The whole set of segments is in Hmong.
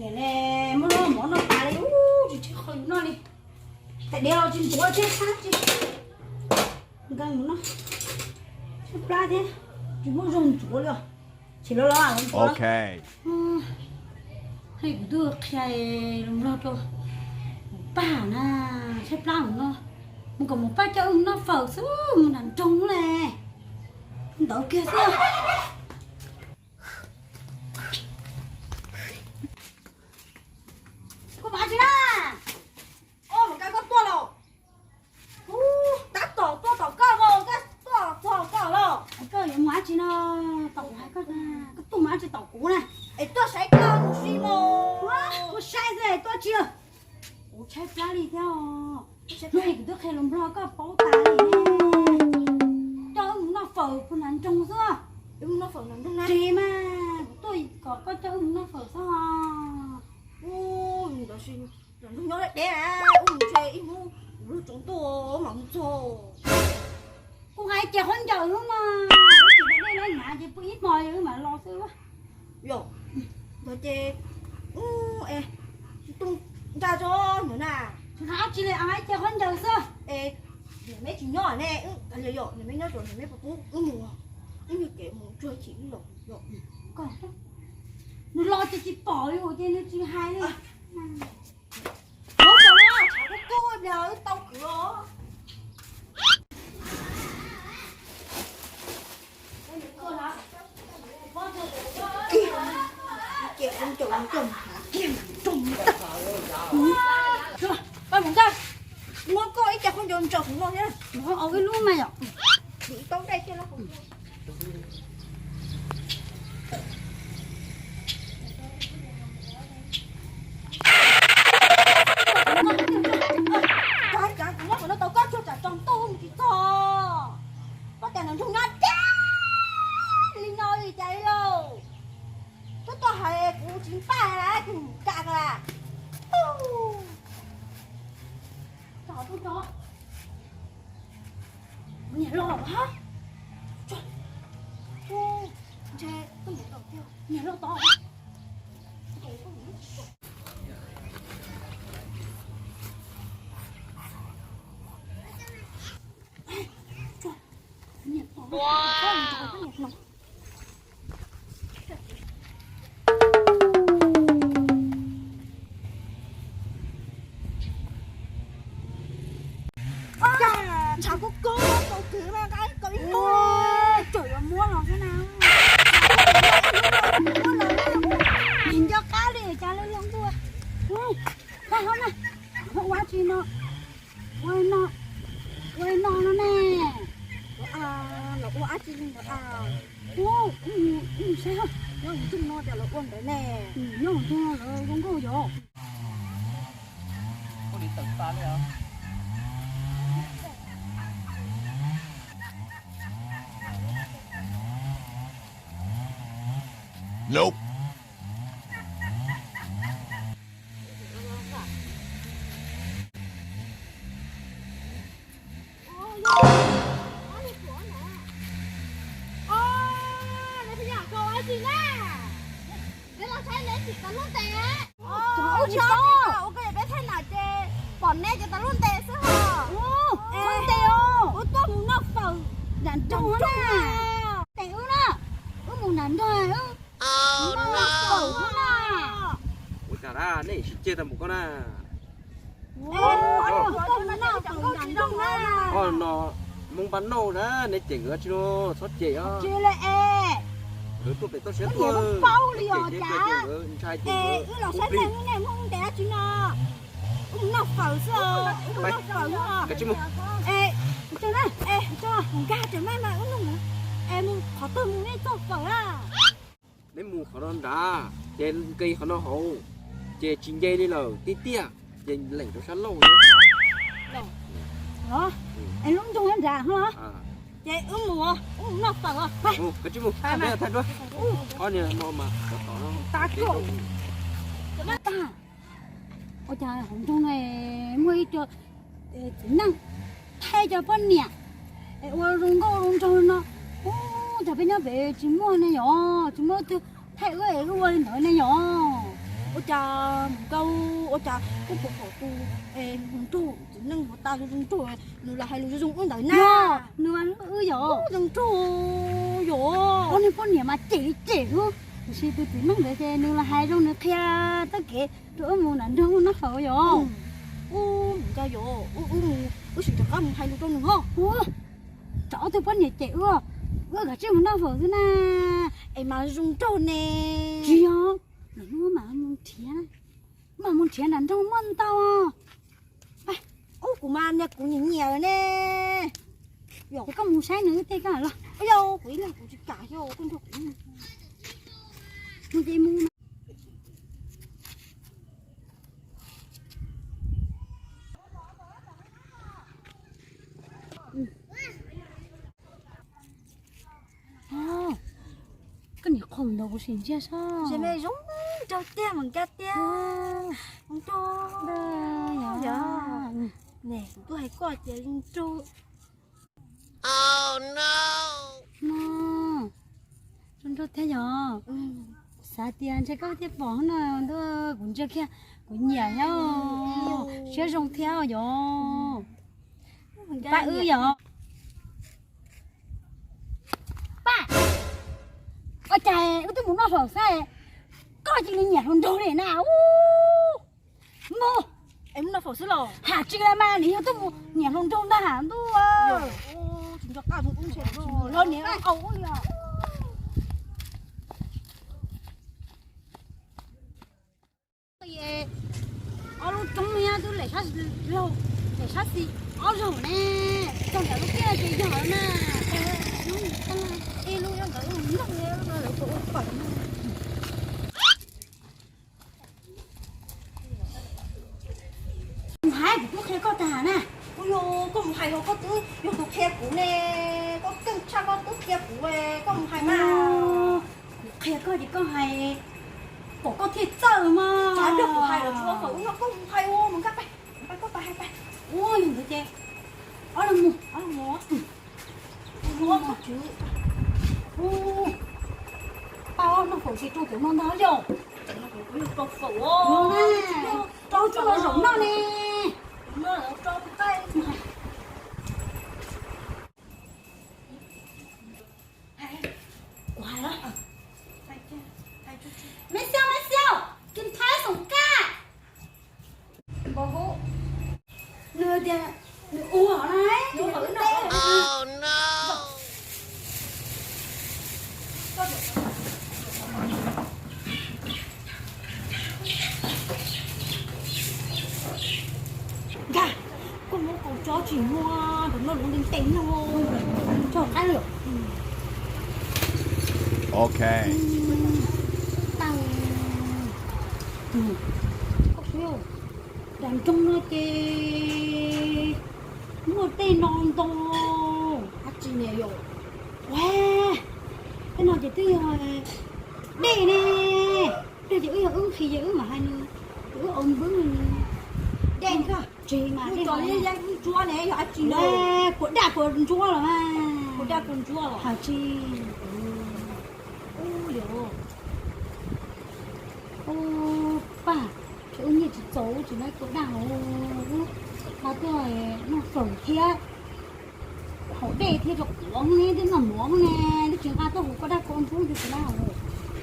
Muab mov noj tas li, tsis tseg qhov yus noj li. Tais diav los tsis ntxuav thiab, sab tsis nkees mus noj, tshaib plab thiab, tsis muaj zog ntxuav li os. Chim los los ntxuav. Kuv twb qhia los rau kuv pab na, tshaib plab mus no, mus kom mus pab coj wb mus noj fawm xwb, mus nram nroog le. Ntawd kiag xwb. Koj mus dab tsi na? Koj mus kab koj tuaj los? Tab tom tuaj tom koj los, koj tuaj txog koj los. Koj yuav mus dab tsi no? Tom kuv hais koj, koj tuaj mus dab tsi tom kuv na? Es tuaj saib koj mus si mos. Kuv saib xwb tuaj tsis. Kuv tshaib plab li thiab os. Hnub i kuv twb qhia lus Nplog koj paub tas li. Coj wb mus noj fawm puag nram nroog xwb. Tsis mas, kuv tuaj kom koj coj wb mus noj fawm xwb. Ub, ntawd nyob deb deb, wb mus ntshe ib hnub lub tsaus ntuj mam mus txog. Kuv hais ces qhov ncaws xwb mas, tsis tau dej los hnav ces pw ib hmos wb mam los xwb. Yog, ntawd ces, ub, es, tsis tu nra tso ntawd na. Hais tsis li, hais ces qhov ncaws xwb. Es, niam meb tsis nyob ne, yog niam meb nyob tso niam meb puas pub wb mus, wb nyob kev mus tsuag chim wb los. Nws los ces tsis pom yus ces nws tsis hais li. Ov, tshav kub kub ib pliag wb tau kwv os. Ces ua ncaus mus coj hav kiag nram nroog. Koj mus ntag, muab koj ib co khaub ncaws ntsaws kuv no thiab. Ua ib lub mas yom. Vim tau dej thiab los. Kuv muab qhov no tau koj tsuag tsam tsaus ntuj mus tsis txog. Koj cas nram nroog nyob deb li no li cas li lauj? Koj tuaj hais kuv tsis npaj kuv mus kam ko las. Niam los hab. Niam los tod. Tshav kub kub tau kwv mas, koj ib hnub tseem yuav muab los xwb na. Muab los, nim nco qab li cas li los ntuj. Koj hov na, ua dab tsi no? Ua no, ua no no ne. Los ua dab tsi li ntawd? Ua, mus saib, nyob ntsoog no ces los ua ntawd ne. Nyob ntsoog no lawv zoo nkauj yom. Ua tsis tau, ua koj yog peb thaij nam ces pom neb ces tas lub ntes xwb hos. Ua tuaj mus noj fawm nram nroog na. Tes wb na, wb mus nram nroog wb noj fawm na. Ua cas nej tsis ceg tau mus koj na? Koj no Hmoob Npab Nauj na, neb cem nkawd tsis no, txhob cem os. Tsis li es, nkawd tuaj pem toj siab tuaj, paub li os, cem nkawd ntshai ces nkawd los saib nej Hmoob ntes dab tsi no. Wb mus noj fawm xwb, wb mus noj fawm xwb. Kav tsij mus. Es, nkag tseem maj mas wb noj, es mus qhov twg mus nej txog fawm na. Neb mus qhov no nrad ces nqis qhov no hauv, ces tsis nce li lawm, tiaj tiaj ces leem rau sab laug. Es lub nroog nrad ho. Ces wb mus, wb mus noj fawm os. Kav tsij mus, thaij duab. Ob niag no mas tag. Ua cas hauv nroog no muaj ib co txiv neej thaij cov poj niam es ua zoo nkauj zoo nraug no. Ub, cas peb nyob pem tsis muaj ne yom, tsis muaj leej twg thaij wb es wb ua li ntawd ne yom. Ua cas Nkauj, ua cas kuv pom tus nraug txiv neej hov tas zoo nraug, nws los hais lus zoo zoo wb ntawd na. Nws mas wb yom. Zoo nraug yom. Ua nws poj niam mas cem li cem xwb, tiam sis tus txiv neej ntawd ces nws los hais zoo, nws qhia txoj kev rau wb mus nram nroog mus noj faus yom. Ub, mus nco yom, wb, wb mus, wb sim rov qab mus hais lus rau nws ho. Ua, tsam ob tug poj niam cem wb, wb kav tsij mus noj faus xwb na. Es mas zoo nraug ne. Tsis yog, lwm hnub mam mus nrhiav, mam mus nrhiav nram nroog muaj ntau. Ub, kuv mas niag kuv nyiam nyiam ne. Ces koj mus saib nws tej koj los. Yog kuv ib leeg kuv tsis kam, yog koj nrog kuv mus ces mus. Koj niam qhov ntawd kuv sim ntsia saib. Zoo nraug tiag, mas nkaj tiag. Zoo nraug. Ne, kuv twb hais koj tias zoo nraug. Zoo nraug thiab yom. Xav tias ntshe koj thiaj pom no, ntuj, kuv ntsia kiag kuv nyiam thiab, siab zoo thiab yom. Pab wb yom. Pab, ua cas wb twb mus noj faus xwb, koj cia li nyiam hluas nraug li na. Mus, es mus noj faus xwb los? Ham tsis lawm mas, nws yog tuaj mus nyiam hluas nraug ntag ham ntuj. Los niam au li os. Ob lub roob no twb lem sab laug, lem sab xis ob zaug ne, txog ntawm lub tiaj ces yog na. Ib lub nyob ntawd, lub no lawv puas ua pawg no. Mus hais kuv twb qhia koj tag na. Ua li koj mus hais los koj twb yog tus qhia kuv ne, koj keej tshaj koj twb qhia kuv, koj mus hais mas. Kuv qhia koj ces koj hais, kom koj thiaj txawj mas. Tsav nrog kuv hais los tsis ua faus ub no, koj mus hais ua mus nkaj pais, koj pais hais pais. Ua li ntawd ces ob leeg mus, ob leeg mus. Ua, pab noj faus ces rau cov no ntag yom. Rau faus, rau tsuag los zaum noj ne. Kuv hais los. Maiv Xyooj, Maiv Xyooj, kis thaiv xoom kaj. Nws tias nws ua na, nws ua teb. Nkag, koj muab kaus tsob tsis muab, ntawm no luv ntees ntees no. Tso qab lawm. Ok. Tau. Koj peb, nram nroog no ces muaj tej no ntau. Ab tsi niam yom. Ua, tej no ces twb yog dej ne. Tej ces wb yog wb nqhis ces wb mam hais nws, ces wb ua npwb nws. Dej tsis mas dej tso liab liab ntsuab ne, yog ab tsi. Ua, kuv daj kuv ntsuab los mas. Kuv daj kuv ntsuab los hais tsis. Ub, yog. Ub, paj, ces wb nyiaj tsis txaus wb tsis muaj kuv daj los wb pab tuaj noj fawm thiab. Haus dej thiab rau kuv ne, twb noj mov ne, twb tsis nqa tuaj hauv koj daj koj ntsuab rau kuv na.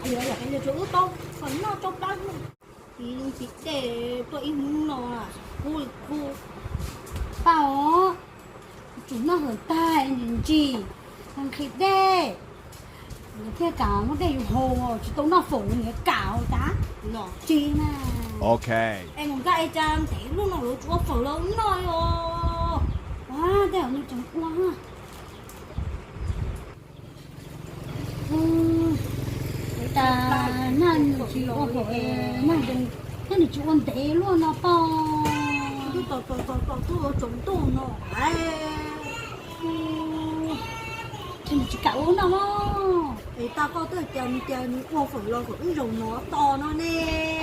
Yog, yog, yog tsuav wb tau fawm noj rau plab. Ib lub txiv dej tuaj ib hnub no, kub li kub. Paj os, tsum noj hawm tag ntsis ntsis, nqhis dej, nws thiaj kam muab dej yus haus, tsis tau noj fawm nws kam haus tas. Tsis na. Ok. Es mus nkag es cas ntev luaj no lawv tsis ua fawm los noj li os. Tej zaum nws tseem ua. Ua cas nag nws tsis ua fawm, nag nws tsis ua ntev luaj no paj. Twb tos tos tos tos tuaj ua tsaus ntuj no. Ces nws tsis kam ua noj los. Es tag koj twb tias nws tias nws ua fawm los kom wb zaum no tos no ne.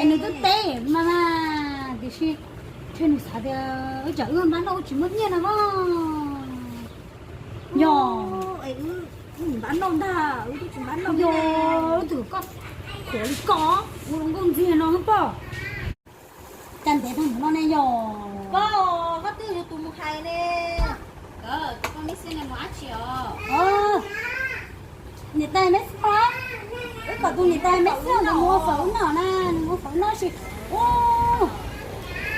Es nws twb teb mas mas, tiam sis ntshe nws xav tias wb tsam wb npab noj wb tsis muaj nyiaj no mas. Yog, es wb npab noj ntag, wb twb tsis npab noj. Yog, wb twb koj, khuav li koj. Ua nkauj ntxiag no hwb pog. Cas ntev tag npaum no ne yog? Koj, koj twb yog tus mus hais ne. Koj, tus poj Meb Xiab no mus dab tsi os? Niam tais Meb Xiab, wb kom tus niam tais Meb Xiab ntawd mus ua fawm wb noj na, mus ua fawm wb noj sis. Ua,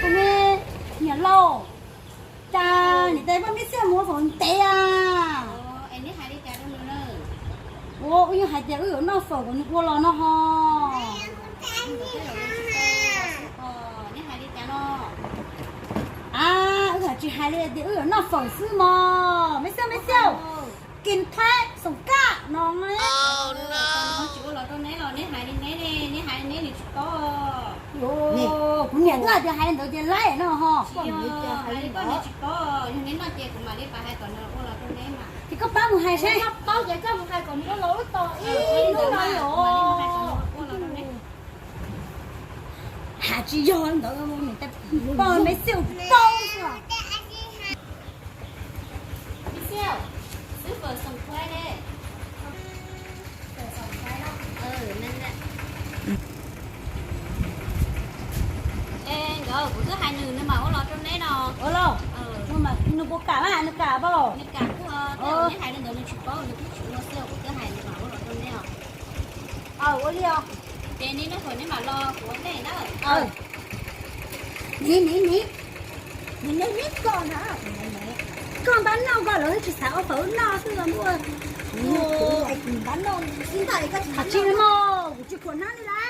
tus me niam laus, cas niam tais poj Meb Xiab mus ua fawm ntev a? Ua, wb yeej hais tias wb yuav noj fawm kom nws ua los no ho. A, wb hais tsis hais li tias wb yuav noj fawm xwb mog. Meb Xiab, Meb Xiab, kis thaib xoom kaj no. Tsis ua los rau neb los neb hais li neb, neb hais neb nws tsis paub. Kuv niam twb hais tias hais li ntawd ces laib no ho. Hais li koj niam tsis paub, yog neb noj ces kuv mam li pab hais kom nws ua los rau neb mas. Ces koj pab mus hais seb. Koj paub ces koj mus hais kom nws ua los wb tos ib hnub no los. Has tsis yog ntawd, poj Meb Xiab paub xwb. Nkawd, kuv twb hais nws, nws mam ua los rau neb no. Ua los? Nws puas kam mas, nws kam pab? Nws kam kuj, neb hais li ntawd nws tsis paub, nws twb tsis ua xwb, kuv twb hais nws mam ua los rau neb os. Ua li os. Ces neb noj fawm neb mam los kuv ua ntej na. Niv, niv, niv, niv, niv koj na. Koj npab noj koj lawv tsis xav ua fawm noj xwb los muaj. Npab noj xwb ntag, koj tsis noj, kuv tsis khuam hnab li lawm.